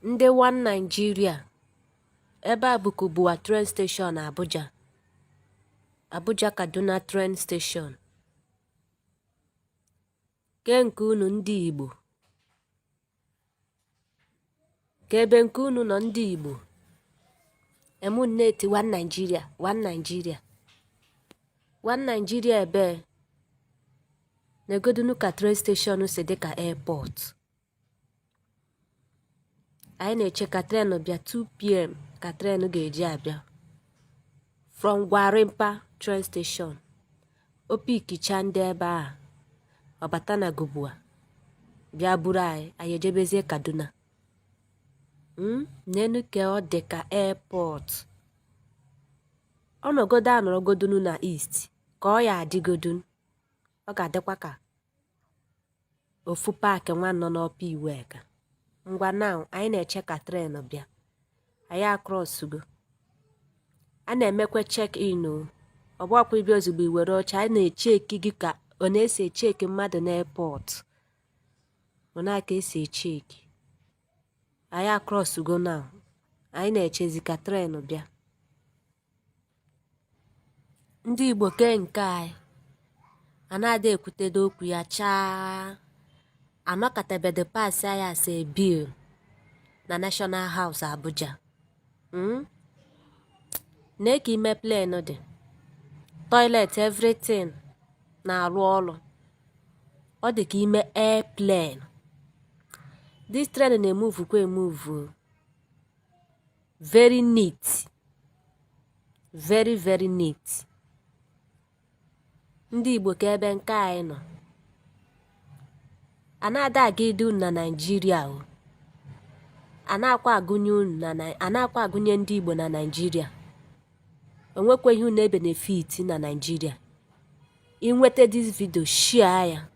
Ndị One Nigeria, ebe a bụ Kubwa Train Station Abuja. Abuja Kaduna Train Station. Ke nke unu ndị Igbo? Ke ebe nke unu nọ ndị Igbo? Emu na-eti One Nigeria, One Nigeria. One Nigeria ebe negodunu ka train station si dị ka airport. Anyị na-eche ka tren bịa 2 p.m. ka tren ga-eji abịa from Gwarimpa train station. O pikicha ndị ebe a, ọ bata na Kubwa bịa buru anyị, anyị ejebezie Kaduna. Nenu ka ọ dị ka airport. Ọnọgodo anọrọgodunu na East ka ọ ya adịgodunu, ọ ga-adịkwa ka ofu paakị nwa nọ n'Upper Iweka. Ngwa now, anyị na-eche ka tren bịa. Anyị acrossgo. A na-emekwa check in o. Ọ bụghịkwa ịbịa ozugbo i were oche. A na-echeki gị ka ọ na-esi echeki mmadụ n'airport. Ọ na ka esi echeki. Anyị acrossgo now. Anyị na-echezi ka tren bịa. Ndị Igbo kee nke anyị a na-ada ekwutedo okwu ya chaa anọkatabedo pass anyị as a bill na National House Abuja. Nee ka ime plane dị. Toilet, everything na-arụ ọrụ. Ọ dị ka ime airplane. This train na-emove kwa emove o. Very neat. Very very neat. Ndị Igbo ka ebe nke anyị nọ. A na-ada aga idu unu na Naịjirịa o. A na-akwa agụnye unu na a na-akwa agụnye ndị Igbo na Naịjirịa. O nwekwa ihe unu ebenefit na Naịjirịa. I nweta this video, share ya.